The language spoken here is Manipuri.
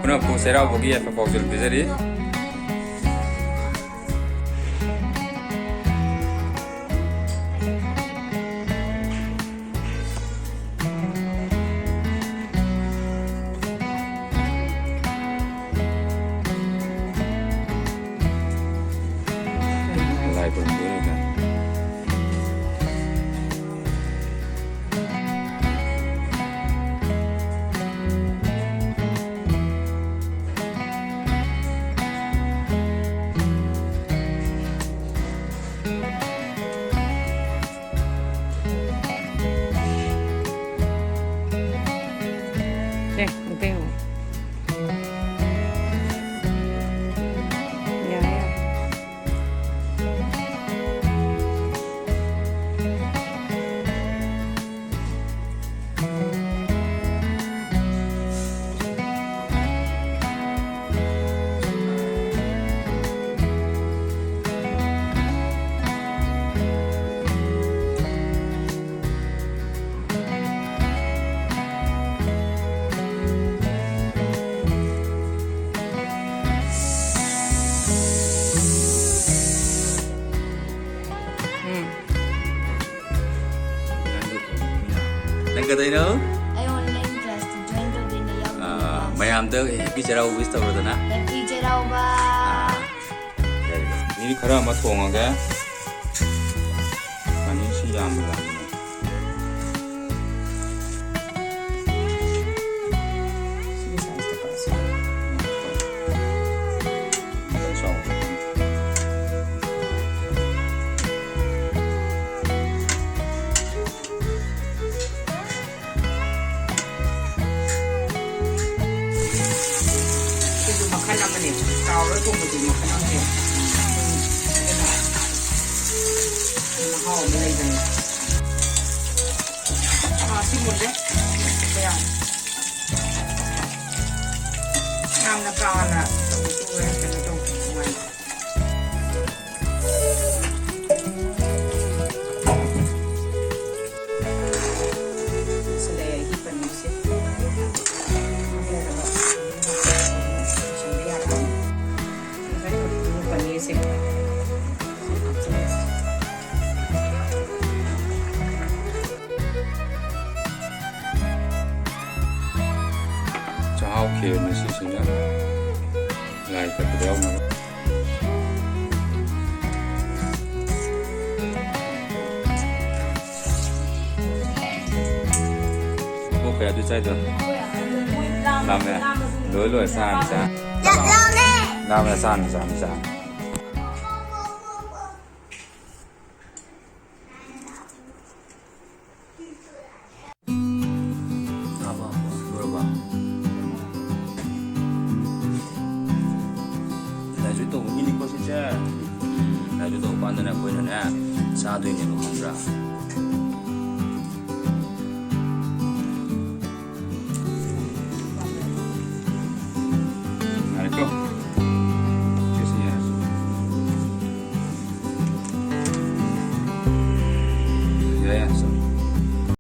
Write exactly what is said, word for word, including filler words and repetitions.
ꯄꯨꯟꯅ ꯆꯩꯔꯥꯎꯕꯒꯤ ꯌꯥꯏꯐ ꯄꯥꯎꯖꯦꯜ ꯄꯤꯖꯔꯤ꯫ ꯂꯥꯏ ꯈꯨꯔꯨꯝꯗꯣꯏꯅꯦ꯫ ꯁꯦ, ꯑꯃꯨꯛꯇ ꯌꯦꯡꯉꯣ꯫ ꯌꯥꯔꯦ, ꯌꯥꯔꯦ꯫ ꯎꯝ꯫ ꯅꯪ ꯀꯩꯗꯧꯔꯤꯅꯣ? ꯑꯩ online class join ꯇꯧꯗꯣꯏꯅꯦ, ꯌꯥꯎꯗꯣꯏꯅꯦ ꯑꯥ, class꯫ ꯃꯌꯥꯝꯗ happy ꯆꯩꯔꯥꯎꯕ wish ꯇꯧꯔꯣꯗꯅ꯫ Happy ꯆꯩꯔꯥꯎꯕ꯫ ꯑꯥ, very good꯫ ꯃꯤ ꯈꯔ ꯑꯃ ꯊꯣꯡꯉꯒ, ꯃꯅꯤꯁꯤ ꯌꯥꯝꯕ ꯌꯥꯝꯕꯅꯦ꯫ ꯁꯤꯒꯤ size ꯇ ꯀꯛꯑꯁꯤ꯫ ꯈꯤꯇꯪ ꯆꯥꯎꯕ꯫ ꯁꯤꯁꯨ ꯃꯈꯜ ꯑꯃꯅꯦ, ꯇꯥꯎꯔ ꯊꯣꯡꯕꯁꯨ ꯃꯈꯜ ꯑꯃꯅꯦ꯫ ꯑꯗꯨꯅ ꯃꯍꯥꯎ ꯑꯃ ꯂꯩꯕꯅꯦ꯫ ꯑꯥ, ꯁꯤ ꯃꯨꯜꯂꯦ꯫ ꯀꯌꯥ? ꯌꯥꯝꯅ ꯀꯥꯅ ꯇꯧꯕꯁꯨ ꯑꯣꯏꯔꯦ, ꯀꯩꯅꯣ ꯇꯧꯕ ꯅꯨꯡꯉꯥꯏꯇꯦ꯫ ꯁꯤꯗ ꯑꯩꯒꯤ ꯄꯅꯤꯔꯁꯦ ꯍꯥꯞꯆꯔꯒ ꯆꯥꯛꯍꯥꯎ ꯈꯦꯔ ꯉꯁꯤꯁꯤꯅ ꯂꯥꯏ ꯀꯠꯄꯗ ꯌꯥꯎꯅꯕ꯫ ꯀꯣꯛ ꯀꯌꯥꯗꯤ ꯆꯥꯏꯗꯣ? ꯂꯥꯝꯃꯦ꯫ ꯂꯣꯏ ꯂꯣꯏ ꯆꯥꯔꯅꯤ ꯆꯥ꯫ ꯂꯥꯝꯃꯦ, ꯆꯥꯔꯅꯤ ꯆꯥꯔꯅꯤ ꯆꯥꯔꯅꯤ꯫ ꯍꯥꯞꯄꯣ, ꯍꯥꯞꯄꯣ꯫ ꯂꯣꯏꯔꯕꯣ? ꯂꯥꯏꯁꯨ ꯇꯧꯕꯒꯤꯅꯤꯀꯣ ꯁꯤꯁꯦ꯫ ꯂꯥꯏꯁꯨ ꯇꯧꯕ ꯀꯥꯟꯗꯅꯦ ꯑꯩꯈꯣꯏꯅꯅꯦ ꯆꯥꯗꯣꯏꯅꯦꯕ, ꯈꯪꯕ꯭ꯔꯥ?